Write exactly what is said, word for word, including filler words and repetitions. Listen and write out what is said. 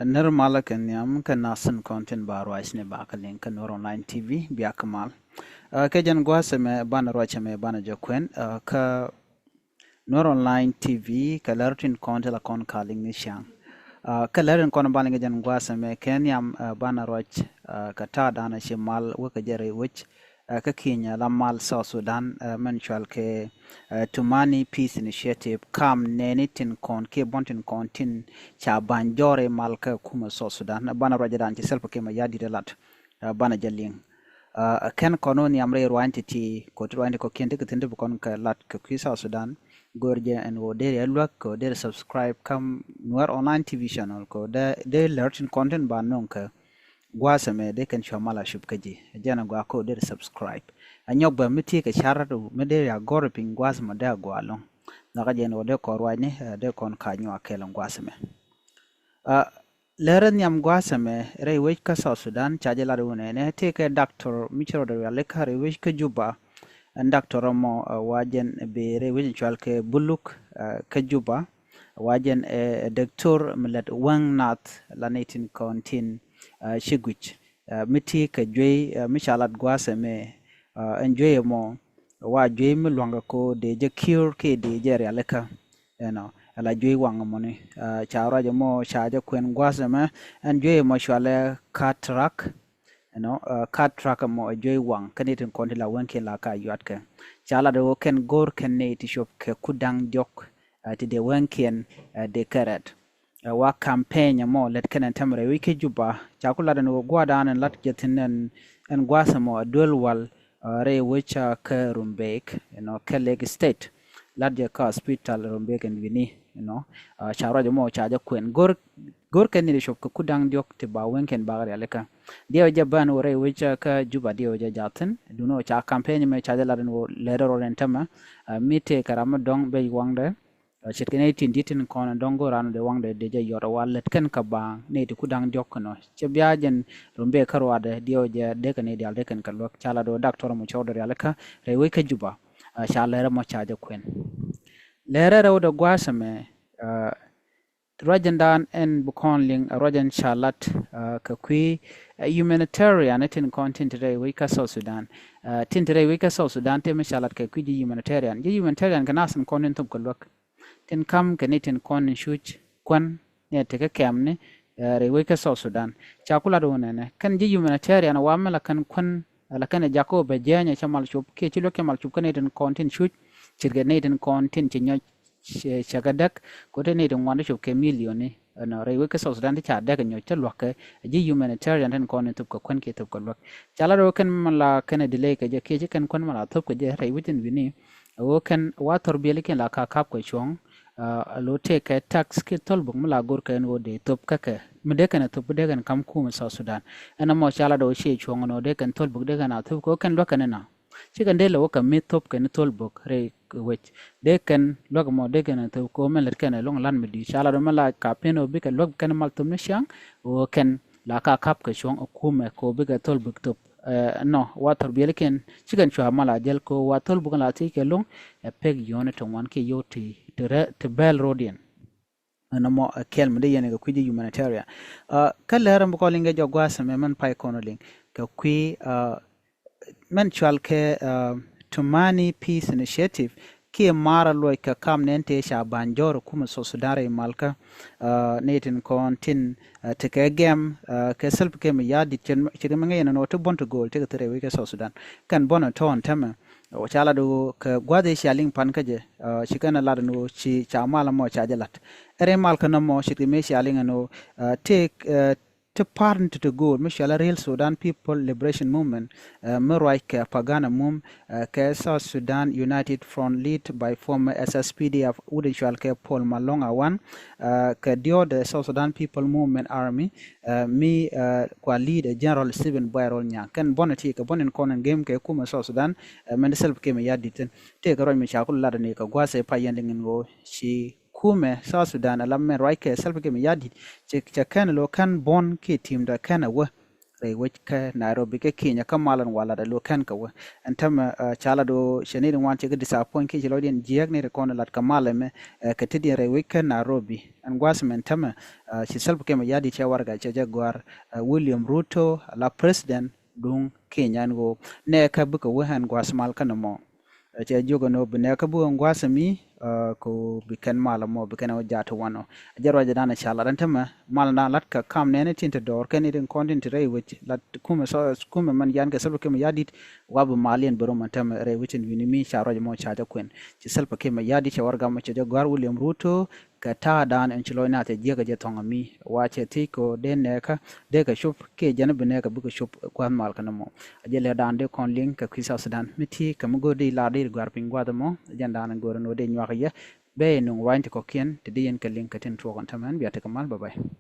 Nir malä kɛ nhiam kɛ nasin kɔn tin ba ruacni ba kɛ liŋ kɛ Nuer Online T V, bia kɛ mal. Ɛ, kɛ jɛn gua̱a̱th ɛmɛ banɛ ruac ɛmɛ banɛ jɛ kuɛn, ɛ, kä Nuer Online T V kɛ lär tin kɔn ti la kɔn ka liŋ ni ciaŋ. Ɛ, kɛ lär tin kɔn ba liŋ kɛ jɛn gua̱a̱th ɛmɛ kɛ nhiam, ɛ, banɛ ruac, ɛ, kɛ ta̱a̱ danɛ ci mal wä kɛ jɛ rɛy wec, ɛ, kä kinyɛ la mal South Sudan, ɛ, mɛn cual kɛ, ɛ, Tumani Peace Initiative, kam nɛni tin kɔn kiɛ buɔn tin kɔn tin ca ba̱ny jɔri mal kä kumɛ South Sudan. Ɛ, banɛ ruacɛ dan ci Salva Kiir Mayardit ɛ lat, ɛ, banɛ jɛ liŋ. Ɛ, kɛn kɔn wä nhiam rɛy ruany ti ti kɔ ti ruany ti kɔ kiɛn ti kɛ thin ti bi kɔn kɛ lat kɛ kui̱ South Sudan. Gör jɛ ɛn wä deri ɛ luäk kɛ wä deri subscribe kam Nuer Online T V channel kɛ wä dee lär tin kɔn tin ba no̱ŋ kɛ gua̱a̱th ɛmɛ dee kɛn cua mal a cup kä ji̱. Jɛn a gɔaa kɛ wä deri subscribe. A nyɔk bɛ mi ti kɛ car rat mi deri a gɔr piny gua̱a̱th ɛmɛ dee a gɔaa lɔŋ. Nhɔkä jɛn wä dee kɔn ruacni, ɛ, dee kɔn ka nyuak kɛl ɛn gua̱a̱th ɛmɛ. Ɛ, lärä nhiam gua̱a̱th ɛmɛ rɛy wec kä South Sudan ca jɛ lat wunɛ nɛ tëë kɛ doctor mi ci rɔɔdɛ rialikä rɛy wec kä Juba. Ɛn doctor ɛmɔ, ɛ, wa jɛn bi rɛy wec in cual kɛ Buluk, ɛ, kä Juba. Wa jɛn, ɛ, doctor mi lät wäŋ nath la nɛy tin kɔn tin, ɛ, ci guic, ɛ, mi ti kɛ juey, ɛ, mi ca lat gua̱a̱th ɛmɛ, ɛ, ɛn juey ɛmɔ wa juey mi lua̱ŋkɛ ko dee jɛ kiur kiɛ dee jɛ rialikä. Ɛnɔ, ɛ la juey waŋ ɛmɔni, ɛ, ca ruac ɛmɔ ca jɛ kuɛn gua̱a̱th ɛmɛ, ɛn juey ɛmɔ cualɛ cataract. Ɛnɔ, ɛ, cataract ɛmɔ ɛ juey waŋ kä nɛy tin kɔn ti la wäŋkiɛn la ka yuatkɛ. Ca lat ɛ ɣöö kɛn go̱r kɛn nɛy ti cop kɛ ku da̱ŋ diɔ̱k, ɛ, ti dee wäŋkiɛn, ɛ, dee kɛ rɛt. Ɛ, wa campaign ɛmɔ lät kɛn ɛn tɛmɛ rɛy wec kä Juba, ca ku lat ɛn ɣöö gua̱a̱th dan ɛn lat jɛ thi̱n ɛn, ɛn gua̱a̱th ɛmɔ ɛ duel wal, ɛ, rɛy wec, ɛ, kä Rumbek, you know, kɛ Lake State. Lat jɛ kä hospital Rumbek ɛn wi̱ni, you know, ɛ, ca ruac ɛmɔ ca jɛ kuɛn. Go̱r, go̱r kɛn ni di cop kɛ ku da̱ŋ diɔ̱k ti ba wäŋkiɛn bak rialikä. Diɛw jɛ bän wä rɛy wec, ɛ, kä Juba diɛw jɛ jathin. Duno ca campaign ɛmɛ ca jɛ lat ɛn wä lɛt rɔ ɛn tɛmɛ, ɛ, mi tëë kɛ ram mi dɔ̱ŋ bɛc waŋdɛ. Ɛ, ce̱tkɛ nɛy tin di̱t tin kɔn dɔ̱ŋ go̱o̱r ran dee waŋdɛ dee jɛ yɔt ɛ wa lät kɛn kä baaŋ nɛy ti ku da̱ŋ diɔ̱k kɛn ɔ. Cɛ bia jɛn Rumbek kä ruaadɛ diɛw jɛ dee kɛ nɛy diaal dee kɛn kɛ luäk ca lat ɣöö doctor ɛmɔ cɛ rɔɔdɛ rialikä rɛy wec kä Juba. Ɛ, ca lɛr ɛmɔ ca jɛ kuɛn. Lɛr ɛ rɛwdɛ gua̱a̱th ɛmɛ, ɛ, ruacdan ɛn bi kɔn liŋ, ɛ, ruacdan ca lat, ɛ, kɛ kui̱, ɛ, humanitarian tin kɔn tin te rɛy wec kä South Sudan. Ɛ, tin te rɛy wec kä South Sudan te mi ca lat kɛ kui̱ ji̱ humanitarian. Ji̱ humanitarian kɛ nath tin kɔn tin thop kɛ luäk. Tin ka̱m kɛ ni tin kɔn in cuc kuän ni a tekɛ kɛmni, ɛ, rɛy wec kä South Sudan. Ca ku lat wä nɛnɛ kɛn ji̱ humanitarian wa mi la kɛn kuän, ɛ, la kɛn ɛ jakä wä bɛ jiɛny ɛ cɛ mal cop kiɛ ci luäk cɛ mal cop kä ni tin kɔn tin cuc. Ce̱tkɛ ni tin kɔn tin ci nyɔc cɛ, cɛ kɛ däk, ko te ni tin ŋuan ti cop kɛ milioni. Ɛnɔ, rɛy wec kä South Sudan ti ca däk nyɔc te luäk kɛ ji̱ humanitarian tin kɔn in thop kɛ kuän kiɛ thop kɛ luäk. Ca lat wä kɛn mi la kɛn ɛ delay kɛ jɛ kiɛ ci kɛn kuän mi la thop kɛ jɛ rɛy wec tin wi̱ni. Ɛ ɣöö kɛn wa thɔr biɛlikiɛn la ka kap kɛ cuɔ̱ŋ, ɛ, lo tëëkɛ tax kiɛ thol buk mi la go̱r kɛn ɣöö dee thop kä kɛ. Mi dee kɛn a thop, dee kɛn kam kumɛ South Sudan. Ɛn ɛmɔ ca lat ɣöö ciɛ cuɔ̱ŋ ɛn ɣöö dee kɛn thol buk dee kɛn a thop kɛ ɣöö kɛn luäk kɛn ɛnɔ. Ci kɛn dee lɛ wä kɛ mi thop kɛn thol buk rɛy wec. Dee kɛn luäk ɛmɔ dee kɛn a thop kɛ ɣöö mɛn lät kɛn ɛ lo̱ŋ lan mi di̱i̱t. Ca lat ɣöö mɛ la ka pen ɣöö bikɛ luäk kɛn mal thop ni ciaŋ, ɣöö kɛn la ka kap kɛ cuɔ̱ŋ ɛ kumɛ kɛ ɣöö bikɛ thol buk thop. Ɛ, nɔ, wa thɔr biɛlikiɛn, ci kɛn cua mal a jɛl kɛ ɣöö wa thol buk la thiec kɛ lo̱ŋ, ɛ pek yio̱o̱ni ti ŋuan kiɛ yio̱w ti, ti rɛ, ti bɛl ro̱diɛn. Ɛn ɛmɔ, ɛ, kɛl mi dee yɛn kɛ kui̱ ji̱ humanitarian. Ɛ, kä lɛr ɛn bi kɔn liŋ kɛ jɔk gua̱a̱th ɛmɛ mɛn pay kɔn liŋ. Kɛ kui̱, ɛ, mɛn cual kɛ, ɛ, Tumani Peace Initiative, kiɛ ma̱a̱r a luɔc kɛ kam nɛn tëë ca ba̱ny jɔr kumɛ South Sudan rɛy malkä, ɛ, ni tin kɔn tin, ɛ, tekɛ gɛm, ɛ, kɛ Salva Kiir Mayardit ce̱tkɛ mi ŋäc ɛn ɛn ɣöö ti buɔ̱n ti go̱o̱l tekɛ thil rɛy wec kɛ South Sudan. Kɛn buɔ̱n ɛ tɔ̱ɔ̱n täämɛ, ɛ, ca lat ɣöö kɛ gua̱th ëë cia liŋ pan kä jɛ, ɛ, ci kɛn ɛ lat ɛn ɣöö ci ca mal ɛmɔ ca jɛ la̱t. Ɛ rɛy mal kɛn ɛmɔ ce̱tkɛ mi cia liŋ ɛn ɣöö, ɛ, tëë, ɛ, ti pa̱r ni ti ti go̱o̱l mi cɔal a Real Sudan People Liberation Movement, ɛ, mi ruac kɛ Pagana Mum, ɛ, kɛ South Sudan United Front led by former S S P D F wut in cɔal kɛ Paul Malong Awan, ɛ, kɛ diɔ̱ɔ̱dɛ South Sudan People Movement Army, ɛ, mi, ɛ, kua lead ɛ General Stephen Bai Rol Nyaŋ. Kɛn buɔ̱n ɛ ti kɛ buɔ̱n in kɔn in gem kɛ kumɛ South Sudan, ɛ, mɛn di Salva Kiir Mayardit thi̱n. Tëëkɛ ruac mi ca ku lat ni kɛ gua̱a̱th ɛ pay yɛn liŋ in ɣöö ci kumɛ South Sudan ala mɛn ruac kɛ Salva Kiir Mayardit, cɛ, cɛ kɛn lo kɛn buɔ̱n kiɛ ti̱mdɛ kɛn a wä. rɛy wec kä Nairobi kä Kenya kä mal ɛn wa lat ɛ lo̱ kɛn kɛ wä. Ɛn tämɛ ca lat ɣöö cɛ ni di ŋuan cɛ kɛ disappoint kiɛ ci lɔcdiɛn jiääk ni di kɔn lat kɛ mal ɛmɛ kɛ ti diɛn rɛy wec kä Nairobi. Ɛn gua̱a̱th mɛn tämɛ ci Salva Kiir Mayardit cɛ warɛgak cɛ jɛ gɔ̱a̱r William Ruto la president duŋ Kenya ɛn ɣöö nɛɛkä bikɛ wä ɛn gua̱a̱th mal kä nɔmɔ. Cɛ jiök ɛn ɣöö bi nɛɛkä bi ɣän gua̱a̱th ɛmi kɛ ɣöö bi kɛn mal ɛmɔ bi kɛn ɛ wä jaat ti wanɔ. Ɛ jɛ ruacdan ɛ ca lat ɛn tämɛ mal ɛn da̱a̱n lat kɛ kam nɛɛni tin te dɔɔr kɛn itin kɔn tin te rɛy wec lat kumɛ sɔ kumɛ mɛn yan kɛ Salva Kiir Mayardit wa bi mal yɛn bi rom ɛn tämɛ rɛy wec in wi̱ni mi ca ruac ɛmɔ ca jɛ kuɛn. Ci Salva Kiir Mayardit cɛ warɛgak mɔ cɛ jɛ gɔ̱a̱r William Ruto kɛ ta̱a̱dan ɛn ci lɔc naath cɛ jiäk ɛ jɛ thɔŋ ami wa cɛ thiec kɛ ɣöö dee nɛɛkä dee kɛ cop kiɛ jɛn bi nɛɛkä bikɛ cop gua̱a̱th mal kä nɔmɔ. A jɛ lɛ daan dee kɔn liŋ kɛ kui̱ South Sudan mi ti kɛ mi go̱o̱r dee lar dee gua̱a̱r piny gua̱a̱th ɛmɔ. A jɛn daan go̱o̱r ɛn ɣöö dee nyuak yɛ bee nuŋ ruany ti kɔ̱kiɛn ti dee yɛn kɛ liŋ kɛ tin tuɔɔk ɛn tämɛn bia tekɛ mal. Bye bye.